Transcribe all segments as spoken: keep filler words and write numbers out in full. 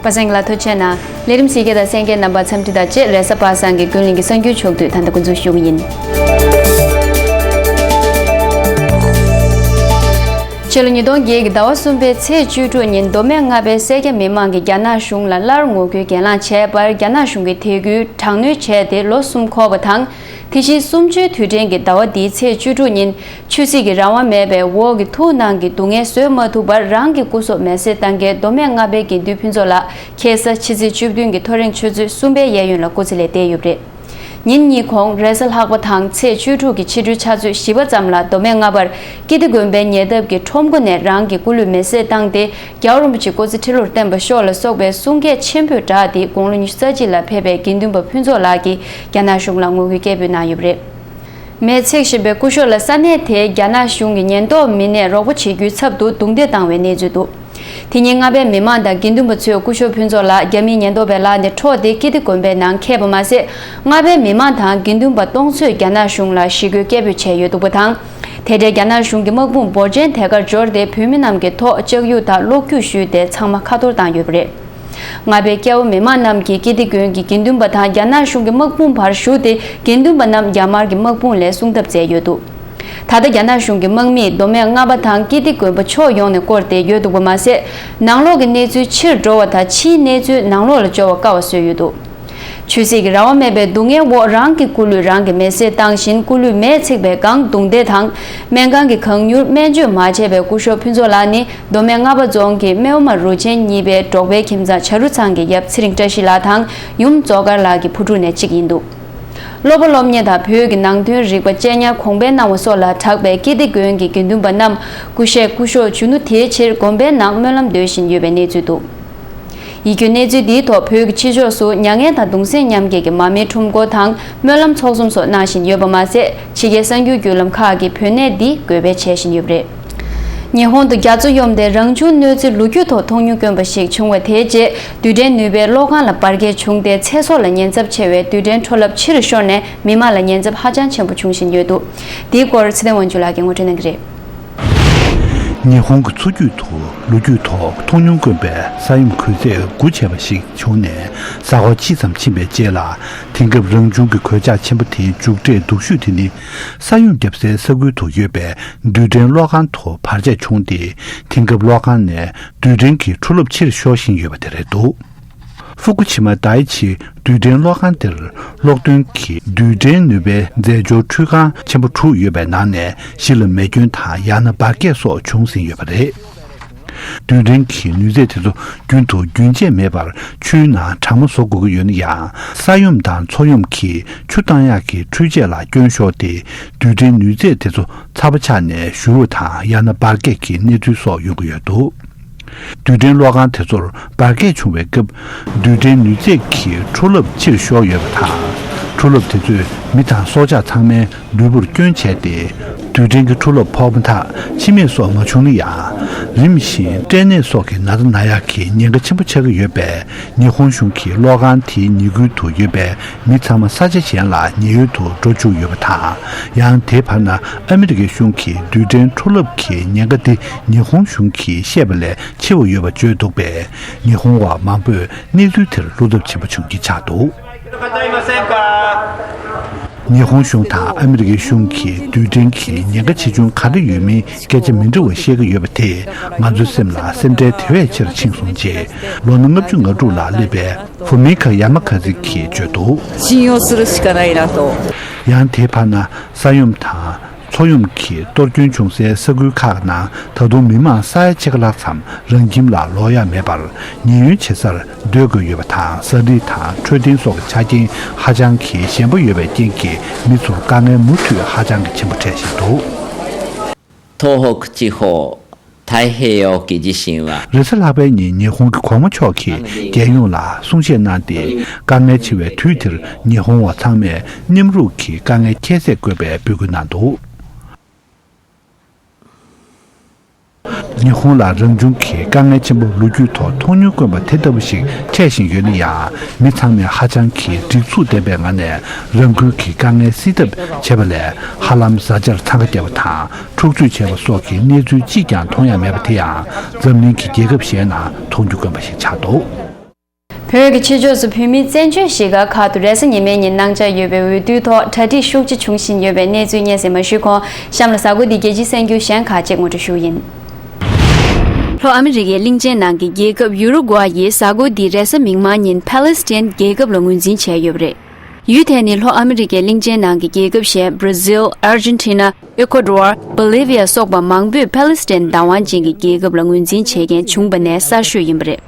པ་སངས་ལགས་ཐུགས་རྗེ་གནང་། ལས་རིམ་གཟིགས་མཁན་དང་གསན་མཁན་རྣམ་པ་འཚམས་འདྲི་དང་བཅས། རེས་གཟའ་པ་སངས་ཀྱི་ཀུན་གླེང་གི་གསར་འགྱུར་ཕྱོགས་བསྡུས་ད་ལྟ་འགོ་འཛུགས་ཞུ་གི་ཡིན། ཕྱི་ལོ་ཉིས་སྟོང་བརྒྱད་ཀྱི་ཟླ་བ་གསུམ་པའི་ཚེས་བཅུ་དྲུག་ཉིན་མདོ་སྨད་རྔ་པའི་སེར་སྐྱ་མི་མང་གིས་རྒྱ་ནག་གཞུང་ལ་སླར་ངོ་རྒོལ་གྱེན་ལངས་བྱས་པར། རྒྱ་ནག་གཞུང་གིས་དེ་ཁུལ་དྲག་གནོན་བྱས་ཏེ་ལོ་གསུམ་འཁོར་བ་དང་། དེ་བཞིན་གསུམ་བཅུའི་དུས་དྲན་གྱི་ཟླ་བ་འདིའི་ཚེས་བཅུ་དྲུག་ཉིན། ཆོས་སྲིད་ཀྱི་རང་དབང་མེད་པའི་འོག་གི་ཐུགས་སྣང་གི་སྡུག་བསྔལ་བཟོད་མ་ཐུབ་པར། རང་གི་སྐུ་སྲོག་མེར་སྲེག་བཏང་མཁན་མདོ་སྨད་རྔ་པའི་དགེ་འདུན་ཕུན་ཚོགས་ལགས་ཁ་སང་ཕྱི་ཚེས་བཅུ་བདུན་གྱི་ཐོ་རེངས་ཆུ་ཚོད་གསུམ་པའི་གཡས་གཡོན་ལ་སྐུ་ཚེ་ལས་འདས་ཡོད་པ་རེད། ཉིན་གཉིས་གོང་རེས་གཟའ་ལྷག་པ་དང་ཚེས་བཅུ་དྲུག་གི་ཕྱི་དྲོའི་ཆུ་ཚོད་བཞི་པ་ཙམ་ལ་མདོ་སྨད་རྔ་པར་ཀིརྟི་དགོན་པའི་ཉེ་འདབས་ཀྱི་ཁྲོམ་སྒོ་ནས་རང་གི་སྐུ་ལུས་མེར་སྲེག་བཏང་སྟེ། རྒྱལ་བ་རིན་པོ་ཆེ་སྐུ་ཚེ་ཁྲི་ལོར་བརྟན་པ་ཤོག་ལ་སོགས་པའི་གསུང་སྐད་ཆེན་པོས་བསྒྲགས་ཏེ། དགུང་ལོ་ཉི་ཤུ་རྩ་གཅིག་ལ་ཕེབས་པའི་དགེ་འདུན་པ་ཕུན་ཚོགས་ལགས་ཀྱིས་རྒྱ་ནག་གཞུང་ལ་ངོ་རྒོལ་སྐད་འབོད་གནང་ཡོད་པ་རེད། མེར་སྲེག་བཞིན་པའི་སྐུ་ཞབས་ལ་ས་གནས་དེའི་རྒྱ་ནག་གཞུང་གི་ཉེན་རྟོག་མི་སྣས་རོགས་པ་བྱེད་རྒྱུའི་ཚབ་ཏུ་རྡུང་རྡེག་བཏང་བའི་གནས་ཚུལ་འདུག་དེ་ཉིན་རྔ་པའི་མི་མང་དང་དགེ་འདུན་པ་ཚོས་སྐུ་ཞབས་ཕུན་ཚོགས་ལགས་རྒྱ་མིའི་ཉེན་རྟོག་པས་བླངས་ཏེ་འཕྲོག་སྟེ་ཀིརྟི་དགོན་པའི་ནང་འཁྱེར་བ་མ་ཟད། རྔ་པའི་མི་མང་དང་དགེ་འདུན་པ་སྟོང་ཚོས་རྒྱ་ནག་གཞུང་ལ་ཞི་རྒོལ་སྐད་འབོད་བྱས་ཡོད་འདུག་པ་དང་། དེ་འབྲེལ་རྒྱ་ནག་གཞུང་གི་དམག་དཔུང་འབོར་ཆེན་དེ་གར་འབྱོར་ཏེ། བོད་མི་རྣམས་ཀྱི་ཐོག་ལྕགས་ཡུ་དང་གློག་འཁྱུག་གཞུས་ཏེ་ཚང་མ་ཁ་འཐོར་བཏང་ཡོད་པ་རེད། རྔ་པའི་སྐྱ་བོ་མི་མང་རྣམས་ཀྱིས་ཀིརྟི་དགོན་གྱི་དགེ་འདུན་པ་དང་རྒྱ་ནག་གཞུང་གི་དམག་དཔུང་བར་ཞུགས་ཏེ། དགེ་འདུན་པ་རྣམས་རྒྱ་དམར་གྱི་དམག་དཔུང་ལས་སྲུང་ཐབས་མཛད་ཡོད་འདུག་ད་ལྟ་རྒྱ་ནག་གཞུང་གི་དམག་མིས་མདོ་སྨད་རྔ་པ་དང་ཀིརྟི་དགོན་པ་ཕྱོགས་ཡོངས་ནས་བསྐོར་ཏེ་ཡོད་འདུག་པ་མ་ཟད། ནང་ལོགས་ཀྱི་གནས་ཚུལ་ཕྱིར་འགྲོ་བ་དང་ཕྱིའི་གནས་ཚུལ་ནང་ལོགས་ལ་འབྱོར་བ་དཀའ་བ་བཟོས་ཡོད་འདུག་ཆོས་སྲིད་ཀྱི་རང་དབང་མེད་པའི་སྡུག་བསྔལ་འོག་རང་གི་སྐུ་ལུས་རང་གིས་མེར་སྲེག་བཏང་བཞིན། སྐུ་ལུས་མེས་ཚིག་པའི་སྒང་རྡུང་རྡེག་དང་། སྨན་ཁང་གི་གང་མྱུར་སྨན་བཅོས་མ་བྱས་པའི་སྐུ་ཞབས་ཕུན་ཚོགས་ལགས་ནི། མདོ་སྨད་རྔ་པ་རྫོང་གི་སྨན་ཨོ་མ་རུ་ཆེན་གཉིས་པའི་འབྲོག་པའི་ཁྱིམ་ཚང་བྱ་རུ་ཚང་གི་ཡབ་ཚེ་རིང་བཀྲ་ཤིས་ལགས་དང་ཡུམ་མཛོ་དཀར་ལགས་ཀྱི་བུ་ཕྲུག་ནས་གཅིག་ཡིན་འདུག་སློབ་པ་སློབ་གཉེར་དང་བོད་ཀྱི་ནང་དོན་རིག་པ་གཅེས་ཉར་གོང་འཕེལ་གནང་བ་སོགས་ལ་གྲགས་པའི་ཀིརྟི་དགོན་གྱི་དགེ་འདུན་པ་རྣམས་སྐུ་གཤེགས་སྐུ་གཤོགས་གཞོན་ནུ་དེའི་ཕྱིར་དགོན་པའི་ནང་སྨོན་ལམ་འདོན་བཞིན་ཡོད་པའི་གནས་ཚུལ་འདུག་ཡིད་སྐྱོའི་གནས་ཚུལ་འདིའི་ཐོག་བོད་ཀྱི་ཕྱི་ཕྱོགས་སུ་མྱ་ངན་དང་གདུང་སེམས་མཉམ་སྐྱེད་ཀྱི་མར་མེའི་ཁྲོམ་སྐོར་དང་སྨོན་ལམ་ཚོགས་འཛོམས་སོགས་གནང་བཞིན་ཡོད་པ་མ་ཟད། ཕྱི་རྒྱལ་གསར་འགྱུར་བརྒྱུད་ལམ་ཁག་གིས་བོད་གནས་འདི་འགོད་སྤེལ་བྱེད་བཞིན་ཡོད་པ་རེད། ཉི་ཧོང་དུ་རྒྱ་མཚོ་གཡོམ་སྟེ་རང་བྱུང་གནོད་འཚེ་ལོ་རྒྱུས་ཐོག་མཐོང་མྱོང་དཀོན་པ་ཞིག་བྱུང་བ་དེའི་རྗེས། རྡུལ་ཕྲན་ནུས་པའི་གློག་ཁང་ལ་འབར་གས་བྱུང་སྟེ། ཚེ་སྲོག་ལ་ཉེན་ཚབས་ཆེ་བའི་རྡུལ་ཕྲན་འཕྲོ་རླབས་ཕྱི་རུ་ཤོར་ནས་མི་མང་ལ་ཉེན་ཚབས་ཧ་ཅང་ཆེན་པོ་འབྱུང་བཞིན་ཡོད་འདུག་འདིའི་སྐོར་ཚེ་བརྟན་དབང་ཕྱུག་ལགས་ཀྱིས་ངོ་སྤྲོད་གནང་གི་རེད། ཉི་ཧོང་གི་མཚོ་རྒྱུད་དུ་ལོ་རྒྱུས་ཐོག་མཐོང་མྱོང་དཀོན་པའི་ས་ཡོམ་གུད་ཚད་འགོ་ཆེ་བ་ཞིག་བྱུང་ནས་གཟའ་འཁོར་གཅིག་ཙམ་ཕྱིན་པའི་རྗེས་ལ། དེང་སྐབས་རང་བྱུང་གི་གོད་ཆག་ཆེན་པོ་དེའི་མཇུག་འབྲས་སྡུག་ཤོས་དེ་ནི། ས་ཡོམ་བརྒྱབ་སའི་ས་ཁུལ་དུ་ཡོད་པའི་རྡུལ་ཕྲན་གློག་ཁང་དུ་བར་ཆད་བྱུང་སྟེ། དེང་སྐབས་གློག་ཁང་ནས་རྡུལ་ཕྲན་གྱི་འཕྲོ་རླབས་ཕྱིར་ཤོར་བཞིན་ཡོད་པ་དེ་རེད་འདུག་ཧྥུ་ཀུ་ཆི་མ་དཱའི་ཆི་རྡུལ་ཕྲན་གློག་ཁང་དེར་གློག་ཐོན་གྱི་རྡུལ་ཕྲན་ནུས་པའི་རྫས་སྦྱོར་འཕྲུལ་ཁང་ཆེན་པོ་དྲུག་ཡོད་པའི་ནང་ནས་བཞི་ལ་མེ་སྐྱོན་དང་ཡང་ན་འབར་གས་སོགས་བྱུང་ཟིན་ཡོད་པ་རེད། རྡུལ་ཕྲན་གྱི་ནུས་རྫས་དེ་ཚོ་རྒྱུན་དུ་རྒྱུན་ཆད་མེད་པར་ཆུའི་ནང་གྲང་མོ་བཟོ་དགོས་ཀྱི་ཡོད་ན་ཡང་། ས་ཡོམ་དང་མཚོ་ཡོམ་གྱིས་ཆུ་བཏང་ཡག་གི་འཕྲུལ་ཆས་ལ་སྐྱོན་ཤོར་ཏེ། རྡུལ་ཕྲན་ནུས་རྫས་དེ་ཚོ་ཚ་བ་ཆགས་ནས་བཞུར་བ་དང་ཡང་ན་འབར་གས་ཀྱི་གནས་ཚུལ་སོགས་ཡོང་གི་ཡོད་འདུག་རྡུལ་ཕྲན་གློག་ཁང་དེ་ཚོར་འབར་གས་བྱུང་བའི་སྐབས། རྡུལ་ཕྲན་ནུས་རྫས་ཀྱི་འཕྲོ་རླབས་ཕྱིར་ཤོར་ཡོད་པ་དང་། འཕྲོ་རླབས་དེ་ཚོས་མི་དང་སྲོག་ཆགས་ཚང་མའི་ལུས་པོར་སྐྱོན་བྱས་ཏེ། རྡུལ་ཕྲན་གྱི་འཕྲོ་རླབས་ཕོག་མ་ཐག་འཆི་རྨས་སོགས་མ་བྱུང་ན་ཡང་། རིམ་བཞིན་སྐྲན་ནད་སོགས་ཀྱི་ན་ཚ་ན་ཡག་གི་ཉེན་ཁ་ཆེན་པོ་ཆགས་ཀྱི་ཡོད་པས། ཉི་ཧོང་གཞུང་གིས་གློག་ཁང་དེའི་ཉེ་ཁུལ་དུ་ཡོད་པའི་མི་ཚང་མ་ས་ཆ་གཞན་ལ་ཉེན་གཡོལ་དུ་འགྲོ་བཅུག་ཡོད་པ་དང་། ཡང་དེའི་བར་ན་ཨ་མི་རི་ཀའི་གཞུང་གིས་རྡུལ་ཕྲན་འཕྲོ་རླབས་ཀྱི་ཉེན་ཁ་འདི་ཉི་ཧོང་གཞུང་གིས་བཤད་པ་ལས་ཆེ་བ་ཡོད་པ་བརྗོད་འདུག་པས། ཉི་ཧོང་བ་མང་པོས་གནས་ཚུལ་དེར་བློ་འཚབ་ཆེན་པོ་བྱུང་རྐྱེན་ཆགས་འདུག་ཉི་ཧོང་གཞུང་དང་ཨ་མི་རི་ཀའི་གཞུང་གིས་རྡུལ་ཕྲན་གྱི་ཉེན་ཁ་ཆེ་ཆུང་ག་འདྲ་ཡོད་མིན་སྐད་ཆ་མི་འདྲ་བ་བཤད་ཀྱི་ཡོད་པ་དེས་ང་ཚོའི་སེམས་ལ་སེམས་ཁྲལ་དེ་བས་ཆེར་ཕྱིན་སོང་། རྗེས་ལོ་ན་ལྔ་བཅུ་ང་དྲུག་ལ་སླེབས་པའི་ཕུ་མི་ཁ་ཡ་མ་ཁ་ཛི་གིས་བརྗོད་འདུག信用するしかないなと。 ཡང་དེའི་བར་ན། ས་ཡོམ་དང་མཚོ་ཡོམ་གྱིས་གཏོར་སྐྱོན་བྱུང་སའི་ས་ཁུལ་ཁག་ནང་ད་དུང་མི་མང་ས་ཡ་ཕྱེད་ཀ་ལྷག་ཙམ་རང་ཁྱིམ་ལ་ལོག་ཡ་མེད་པར་ཉེན་གཡོལ་བྱེད་སར་སྡོད་དགོས་ཡོད་པ་དང་། ཟ་འབྲུ་དང་འཕྲོད་བསྟེན་སོགས་ཀྱི་ཆ་རྐྱེན་ཧ་ཅང་གི་ཞན་པོ་ཡོད་པའི་རྐྱེན་གྱིས་མི་ཚོར་དཀའ་ངལ་མུ་མཐུད་ཧ་ཅང་གི་ཆེན་པོ་འཕྲད་བཞིན་འདུག 東北地方太平洋沖地震は རེས་གཟའ་ལྷག་པའི་ཉིན་ཉི་ཧོང་གི་གོང་མ་མཆོག་གིས་རྒྱལ་ཡོངས་ལ་གསུང་བཤད་གནང་སྟེ། དཀའ་ངལ་ཆེ་བའི་དུས་དེར་ཉི་ཧོང་བ་ཚང་མས་མཉམ་རུབ་ཀྱིས་དཀའ་ངལ་ཁྱད་བསད་དགོས་པའི་འབོད་སྐུལ་གནང་འདུག་ཉི་ཧོང་ལ་རང་བྱུང་གི་དཀའ་ངལ་ཆེན་པོ་ལོ་རྒྱུས་ཐོག་མཐོང་མྱོང་དཀོན་པ་དེ་ལྟ་བུ་ཞིག་འཕྲད་བཞིན་ཡོད་ན་ཡང་། མི་ཚང་མས་ཧ་ཅང་གི་སྒྲིག་འཛུགས་ལྡན་པའི་ངང་ནས་རང་འགུལ་གྱིས་དཀའ་ངལ་སེལ་ཐབས་བྱས་པ་ལས། ཧ་ལམ་བཟའ་བཅར་འཚང་ཁ་བརྒྱབ་པ་དང་འཁྲུག་རྩོད་བྱས་པ་སོགས་ཀྱི་གནས་ཚུལ་གཅིག་ཀྱང་མཐོང་ཡ་མེད་པ་དེ་ཡང་འཛམ་གླིང་གི་རྒྱལ་ཁབ་གཞན་ན་མཐོང་རྒྱུ་དཀོན་པ་ཞིག་ཆགས་འདུག་བོད་ཀྱི་ཕྱི་ཕྱོགས་སུ་བོད་མིའི་བཙན་བྱོལ་གཞིས་སྒར་ཁག་ཏུ་རེས་གཟའ་ཉི་མའི་ཉིན་གནང་འཆར་ཡོད་པའི་འོས་བསྡུའི་ཐོག་གྲ་སྒྲིག་ཤུགས་ཆེ་བྱུང་བཞིན་ཡོད་པའི་གནས་ཚུལ་སྙན་སེང་མ་ཞུས་གོང་། གཤམ་ལ་གཟའ་འཁོར་འདིའི་རྒྱལ་སྤྱིའི་གསར་འགྱུར་གཞན་ཁག་ཅིག་ངོ་སྤྲོད་ཞུ་གི་ཡིན། ལྷོ་ཨ་མི་རི་ཀའི་གླིང་ཆེན་ནང་གི་རྒྱལ་ཁབ་ཡུ་རུ་གུ་ཝ་ཡིས་གཟའ་འཁོར་འདིའི་རེས་གཟའ་མིག་དམར་ཉིན་ཕཱ་ལེ་སི་ཐན་རྒྱལ་ཁབ་ལ་ངོས་འཛིན་བྱས་ཡོད་པ་རེད། ཡུལ་དེ་ནི་ལྷོ་ཨ་མི་རི་ཀའི་གླིང་ཆེན་ནང་གི་རྒྱལ་ཁབ་གཞན་Brazil, Argentina, Ecuador, Bolivia སོགས་པ་མང་པོས་ཕཱ་ལེ་སི་ཐན་བདག་དབང་ཅན་གྱི་རྒྱལ་ཁབ་ལ་ངོས་འཛིན་བྱེད་མཁན་བྱུང་བ་ནས་གསར་ཤོས་ཡིན་པ་རེད།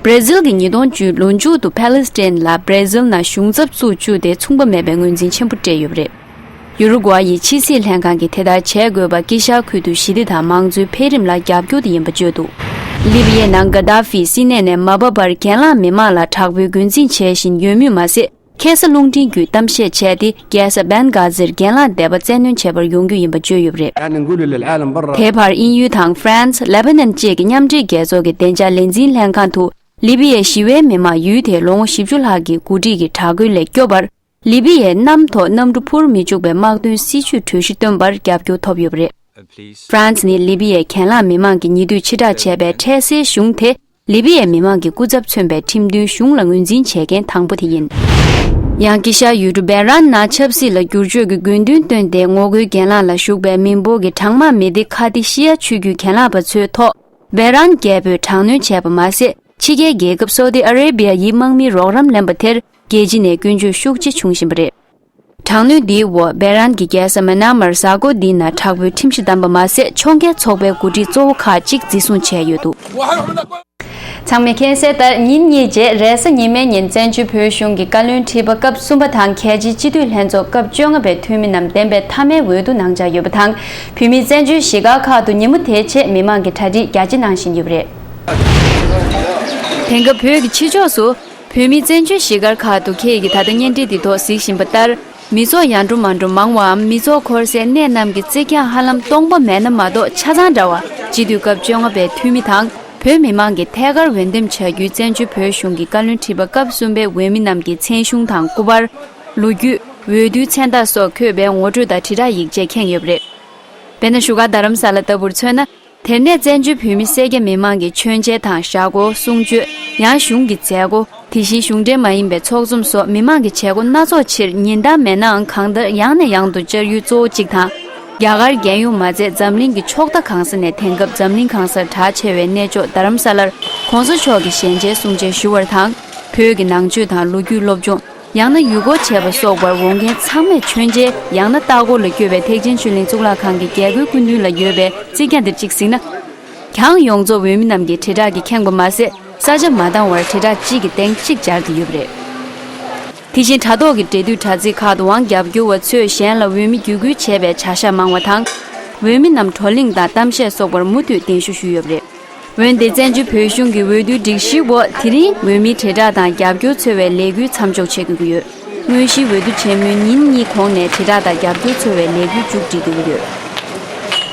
Brazil གྱི་ཉིས་སྟོང་བཅུ་ལོ་མཇུག་ཏུ་ཕཱ་ལེ་སི་ཐན་ལ་Brazil ནང་གཞུང་ཚབ་བཙུགས་བཅུག་སྟེ་མཚུངས་པ་མེད་པའི་ངོས་འཛིན་ཆེན་པོ་སྤྲད་ཡོད་པ་རེད། ཡུ་རུ་གུ་ཝ་ཡི་ཕྱི་སྲིད་ལྷན་ཁང་གིས་དེ་ལྟར་བྱེད་དགོས་པ་དཀྱིལ་ཤར་ཁུལ་དུ་ཞི་བདེ་དང་མང་གཙོའི་འཕེལ་རིམ་ལ་རྒྱབ་སྐྱོར་དེ་ཡིན་པ་བརྗོད་འདུག། ལི་བི་ཡའི་ནང་ག་དཱ་ཧྥི་སྲིད་གནས་ནས་མ་བབས་པར་གྱེན་ལངས་མི་མང་ལ་དྲག་པོའི་རྒོལ་འཛིང་བྱེད་བཞིན་ཡོད་མུས་མ་ཟད། ཁ་ས་རླུང་འཕྲིན་བརྒྱུད་གཏམ་བཤད་བྱས་ཏེ། རྒྱལ་ས་བན་གྷ་ཛིར་གྱེན་ལངས་སྡེ་པ་བཙན་གནོན་བྱེད་པར་ཡོང་རྒྱུ་ཡིན་པ་བརྗོད་ཡོད་པ་རེད། དེ་བར་དབྱིན་ཡུལ་དང་ཧྥ་རན་སི། ལེ་བྷ་ནན་བཅས་ཀྱི་མཉམ་འབྲེལ་རྒྱལ་ཚོགས་ཀྱི་བདེ་འཇགས་ལས་འཛིན་ལྷན་ཁང་དུ། ལི་བི་ཡའི་ཞི་བའི་མི་མང་ཡུལ་དེའི་ལོ་ངོ་བཞི་བཅུ་ལྷག་གི་འགོ་ཁྲིད་ཀྱི་དྲག་རྒོལ་ལས་སྐྱོབ་པར། ལི་བི་ཡའི་གནམ་ཐོག་གནམ་གྲུ་འཕུར་མི་བཅུག་པའི་དམག་དོན་སྲིད་ཇུས་གྲོས་གཞི་བཏོན་པར་རྒྱབ་སྐྱོར་ཐོབ་ཡོད་པ་རེད། ཧྥ་རན་སི་ནི་ལི་བི་ཡའི་གྱེན་ལངས་མི་མང་གི་ཉེ་དུས་ཕྱིར་བསྒྲགས་བྱས་པའི་འཕྲལ་སེལ་གཞུང་དེ། ལི་བི་ཡའི་མི་མང་གི་སྐུ་ཚབ་མཚོན་པའི་ཁྲིམས་མཐུན་གཞུང་ལ་ངོས་འཛིན་བྱེད་མཁན་དང་པོ་དེ་ཡིན། ཡང་དཀྱིལ་ཤར་ཡུལ་གྲུ་སྦེ་རན་ནང་ཆབ་སྲིད་ལ་བསྒྱུར་བཅོས་ཀྱི་དགོས་འདུན་བཏོན་ཏེ་ངོ་རྒོལ་གྱེན་ལངས་ལ་ཞུགས་པའི་མི་འབོར་གྱི་གྲངས་མང་མི་སྡེ་ཁ་ཏི་ཤི་ཡ་ཆོས་བརྒྱུད་གྱེན་ལངས་པ་ཚོའི་ཐོག་སྦེ་རན་རྒྱལ་པོས་དྲག་གནོན་བྱས་པ་མ་ཟད། ཕྱི་རྒྱལ་རྒྱལ་ཁབ་སོ་ཏི་ཨ་རེ་བི་ཡ་ཡི་དམག་མིའི་རོགས་རམ་ལེན་པ་དེར། རྒྱལ་སྤྱི་ནས་སྐྱོན་བརྗོད་ཤུགས་ཆེ་བྱུང་བཞིན་པ་རེད། དྲག་གནོན་འདིའི་འོག་སྦེ་རན་གྱི་རྒྱལ་ས་མ་ན་མར་གཟའ་འཁོར་འདིའི་ནང་དྲག་པོའི་ཁྲིམས་གཞི་བསྡམས་པ་མ་ཟད། ཕྱོགས་འགལ་ཚོགས་པའི་འགོ་ཁྲིད་གཙོ་བོ་ཁག་ཅིག་འཛིན་བཟུང་བྱས་ཡོད་འདུག། ཚང་མས་མཁྱེན་གསལ་ལྟར། ཉིན་གཉིས་རྗེས་རེས་གཟའ་ཉི་མའི་ཉིན་བཙན་བྱོལ་བོད་གཞུང་གི་བཀའ་བློན་ཁྲི་པ་སྐབས་གསུམ་པ་དང་། རྒྱལ་སྤྱིའི་སྤྱི་འཐུས་ལྷན་ཚོགས་སྐབས་བཅོ་ལྔ་པའི་འཐུས་མི་རྣམས་འདེམས་པའི་མཐའ་མའི་འོས་བསྡུ་གནང་འཆར་ཡོད་པ་དང་། བོད་མིའི་བཙན་བྱོལ་གཞིས་སྒར་ཁག་ཏུ་ཉིན་མོ་དེའི་ཆེད་མི་མང་གི་གྲ་སྒྲིག་རྒྱ་ཆེ་གནང་བཞིན་ཡོད་པ་རེད། དེང་སྐབས་བོད་ཀྱི་ཕྱི་ཕྱོགས་སུ། བོད་མིའི་བཙན་བྱོལ་གཞིས་སྒར་ཁག་ཏུ་ཁྱེད་ཀྱིས་ད་ལྟ་བརྙན་འཕྲིན་འདི་ཐོག་གཟིགས་བཞིན་པ་ལྟར། མི་ཚོགས་ཡར་འགྲོ་མར་འགྲོ་མང་བའམ། མི་ཚོགས་འཁོར་སའི་གནས་རྣམས་ཀྱི་རྩིག་གྱང་ཧ་ལམ་སྟོང་པ་མེད་ན་མ་གཏོགས་ཆ་ཚང་འདྲ་བ། སྤྱི་འཐུས་སྐབས་བཅོ་ལྔ་པའི་འཐུས་མི་དང་། བོད་མི་མང་གིས་ཐད་ཀར་འོས་འདེམས་བྱ་རྒྱུའི་བཙན་བྱོལ་བོད་གཞུང་གི་བཀའ་བློན་ཁྲི་པ་སྐབས་གསུམ་པའི་འོས་མི་རྣམས་ཀྱི་མཚན་གཞུང་དང་སྐུ་པར། ལོ་རྒྱུས། འོས་བསྡུའི་མཚན་རྟགས་སོགས་འཁོད་པའི་ངོ་སྤྲོད་དང་དྲིལ་བསྒྲགས་ཡིག་ཆས་ཁེངས་ཡོད་པ་རེད། དཔེར་ན། བཞུགས་སྒར་རྡ་རམ་ས་ལ་ལྟ་བུར་མཚོན་ན། དེར་གནས་བཙན་བྱོལ་བོད་མི་སེར་སྐྱ་མི་མང་གི་མཆོད་མཇལ་དང་བཞག་སྒོ། གསུང་ཆོས། ཡང་གཞུང་གི་མཛད་སྒོ། དེ་བཞིན་གཞུང་འབྲེལ་མ་ཡིན་པའི་ཚོགས་འཛོམས་སོགས་མི་མང་གི་བྱེད་སྒོ་སྣ་ཚོགས་ཕྱིར་ཉིན་ལྟར་མེད་ནའང་གང་ལྟར་ཡང་ནས་ཡང་དུ་བཅར་ཡུལ་གཙོ་བོ་གཅིག་དང་། རྒྱ་གར་རྒྱལ་ཡོངས་མ་ཚད་འཛམ་གླིང་གི་ཕྱོགས་མཐའ་གང་ས་ནས་དེང་སྐབས་འཛམ་གླིང་གང་སར་གྲགས་ཆེ་བའི་གནས་མཆོག་རྡ་རམ་ས་ལར་གོང་ས་མཆོག་གི་ཞལ་མཇལ་གསུང་ཆོས་ཞུ་བར་དང་། བོད་ཀྱི་ནང་ཆོས་དང་ལོ་རྒྱུས་སློབ་སྦྱོང་། ཡང་ན་ཡུལ་སྐོར་བྱེད་པ་སོགས་པར་འོང་མཁན་ཚང་མས་མཆོད་མཇལ་ཡང་ན་ལྟ་སྐོར་ལ་བསྐྱོད་པའི་ཐེག་ཆེན་ཆོས་གླིང་གཙུག་ལག་ཁང་གི་རྒྱལ་སྒོའི་སྐུ་མདུན་ལ་ཡོད་པའི་རྩིག་གྱང་འདིར་གཅིག་གཟིགས་ན། གྱང་ཡོངས་རྫོགས་འོས་མི་རྣམས་ཀྱི་དྲིལ་བསྒྲགས་ཀྱིས་ཁེངས་པ་མ་ཟད། ས་ཆ་མ་འདང་བར་དྲིལ་བསྒྲགས་གཅིག་གི་སྟེང་གཅིག་སྦྱར་གྱི་ཡོད་པ་རེད། དེ་བཞིན་དྲ་ཐོག་གི་འབྲེལ་མཐུད་དྲ་ཚིགས་ཁག་ཏུའང་རྒྱབ་སྐྱོར་བ་ཚོས་གཞན་ལ་འོས་མི་བརྒྱུད་སྐུལ་བྱེད་པའི་བྱ་གཞག་མང་བ་དང་། འོས་མི་རྣམས་བགྲོ་གླེང་དང་གཏམ་བཤད་སོགས་པར་མུ་མཐུད་གདན་ཞུ་ཞུས་ཡོད་པ་རེད། འོན་ཏེ་བཙན་བྱོལ་བོད་གཞུང་གི་འོས་བསྡུའི་སྒྲིག་གཞིའི་འོག་དེ་རིང་འོས་མིའི་དྲིལ་བསྒྲགས་དང་རྒྱབ་སྐྱོར་འཚོལ་བའི་ལས་འགུལ་མཚམས་འཇོག་བྱེད་དགོས་ཀྱི་ཡོད། དངོས་གཞིའི་འོས་བསྡུ་ཆེན་མོའི་ཉིན་གཉིས་གོང་ནས་དྲིལ་བསྒྲགས་དང་རྒྱབ་སྐྱོར་འཚོལ་བའི་ལས་འགུལ་མཇུག་སྒྲིལ་དགོས་ཀྱི་ཡོད།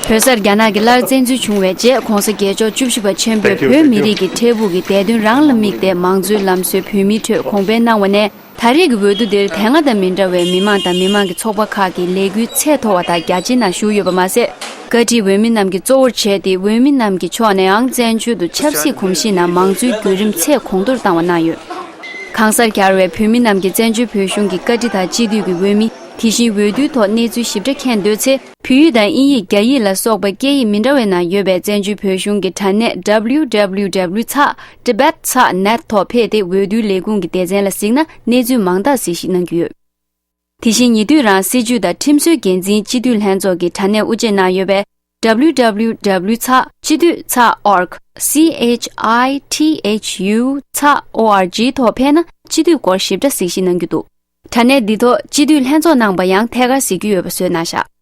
བོད་སར་རྒྱ་ནག་གིས་སླར་བཙན་འཛུལ་བྱུང་བའི་རྗེས་༸གོང་ས་༸རྒྱལ་མཆོག་བཅུ་བཞི་པ་ཆེན་པོས་བོད་མི་རིགས་ཀྱི་འཕྲལ་ཕུགས་ཀྱི་བདེ་དོན་རང་ལ་དམིགས་ཏེ་མང་གཙོའི་ལམ་སྲོལ་བོད་མིའི་ཁྲོད་གོང་འཕེལ་གནང་བ་ནས། ད་རེས་ཀྱི་འོས་བསྡུ་འདིར་དེ་སྔ་དང་མི་འདྲ་བའི་མི་མང་དང་མི་མང་གི་ཚོགས་པ་ཁག་གི་ལས་འགུལ་ཚད་མཐོ་བ་དང་རྒྱ་ཆེའི་ནང་ཞུགས་ཡོད་པ་མ་ཟད། བཀའ་ཁྲིས་འོས་མི་རྣམས་ཀྱིས་གཙོ་བོར་བྱས་ཏེ་འོས་མི་རྣམས་ཀྱི་ཕྱོགས་ནས་ཡང་བཙན་བྱོལ་དུ་ཆབ་སྲིད་གོམས་གཤིས་ནང་མང་གཙོའི་བརྒྱུད་རིམ་ཚད་གོང་མཐོར་བཏང་བ་གནང་ཡོད། གང་སར་གྱར་བའི་བོད་མི་རྣམས་ཀྱིས་བཙན་བྱོལ་བོད་གཞུང་གི་བཀའ་ཁྲི་དང་སྤྱི་འཐུས་ཀྱི་འོས་མི། དེ་བཞིན་འོས་བསྡུའི་ཐོག་གནས་ཚུལ་ཞིབ་ཕྲ་མཁྱེན་འདོད་ཚེ། བོད་ཡིག་དང་དབྱིན་ཡིག་རྒྱ་ཡིག་ལ་སོགས་པ་སྐད་ཡིག་མི་འདྲ་བའི་ནང་ཡོད་པའི་བཙན་བྱོལ་བོད་གཞུང་གི་དྲ་གནས་W W W ཚགས་Tibet ཚགས་net ཐོག་ཕེབས་ཏེ་འོས་བསྡུའི་ལས་ཁུངས་ཀྱི་སྡེ་ཚན་ལ་གཟིགས་ན་གནས་ཚུལ་མང་དག་གཟིགས་ཞིབ་གནང་རྒྱུ་ཡོད། དེ་བཞིན་ཉེ་དུས་རང་སྲིད་བྱུས་དང་ཁྲིམས་སྲོལ་འགན་འཛིན་སྤྱི་འཐུས་ལྷན་ཚོགས་ཀྱི་དྲ་གནས་དབུ་འབྱེད་གནང་ཡོད་པའི་W W W ཚགས་སྤྱི་འཐུས་ཚགས་org C H I T H U ཚགས O R G ཐོག་ཕེབས་ན་སྤྱི་འཐུས་སྐོར་ཞིབ་ཕྲ་གཟིགས་ཞིབ་གནང་རྒྱུ་འདུག། དྲ་གནས་འདི་ཐོག་སྤྱི་འཐུས་ལྷན་ཚོགས་གནང་པ་ཡང་ཐད་ཀར་གཟིགས་རྒྱུ་ཡོད་པ་བཟོས་གནང་བཞག།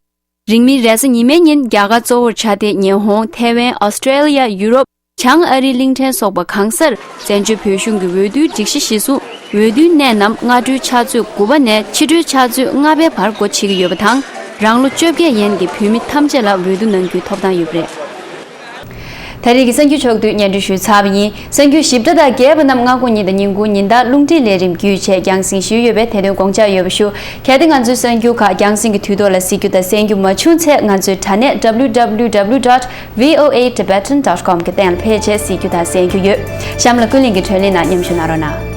རིང་མིན་རེས་གཟའ་ཉི་མའི་ཉིན་རྒྱ་གར་གཙོ་བོར་བྱ་སྟེ་ཉི་ཧོང་། ཐའེ་ཝན། ཨོ་སི་ཀྲེ་ལི་ཡ། ཡུ་རོབ། བྱང་ཨ་རིའི་གླིང་ཕྲན་སོགས་པ་གང་སར་བཙན་བྱོལ་བོད་གཞུང་གི་འོས་བསྡུའི་སྒྲིག་གཞི་གཞིར་བཟུང་འོས་བསྡུའི་གནས་རྣམས་སྔ་དྲོའི་ཕྱག་ཚོད་དགུ་པ་ནས་ཕྱི་དྲོའི་ཕྱག་ཚོད་ལྔ་པའི་བར་སྒོ་ཕྱེ་གི་ཡོད་པ་དང་། རང་ལོ་བཅོ་བརྒྱད་ཡན་གྱི་བོད་མི་ཐམས་ཅད་ལ་འོས་བསྡུ་གནང་རྒྱུའི་ཐོབ་ཐང་ཡོད་པ་རེད། ད་རེས་ཀྱི་གསར་འགྱུར་ཕྱོགས་བསྡུས་སྙན་སྒྲོན་ཞུས་ཚར་བ་ཡིན། གསར་འགྱུར་ཞིབ་ཕྲ་དང་རྒྱས་པ་རྣམས་སྔ་དགོང་ཉིན་དང་ཉིན་གུང་ཉིན་ལྟར་རླུང་འཕྲིན་ལས་རིམ་བརྒྱུད་བྱས་རྒྱང་སྲིང་ཞུས་ཡོད་པས་དེ་དོན་དགོངས་འཇགས་ཡོད་པ་ཞུ། གལ་ཏེ་ང་ཚོའི་གསར་འགྱུར་ཁག་རྒྱང་སྲིང་གི་དུས་ཐོག་ལ་གཟིགས་རྒྱུ་དང་གསན་རྒྱུ་མ་བྱུང་ཚེ་ང་ཚོའི་དྲ་གནས་W W W dot V O A Tibetan dot com གི་སྟེང་ལ་ཕེབས་བྱས་གཟིགས་རྒྱུ་དང་གསན་རྒྱུ་ཡོད། གཤམ་ལ་ཀུན་གླེང་གི་དྲི་བ་ལན་ནང་མཉམ་ཞུགས་གནང་རོགས་གནང་།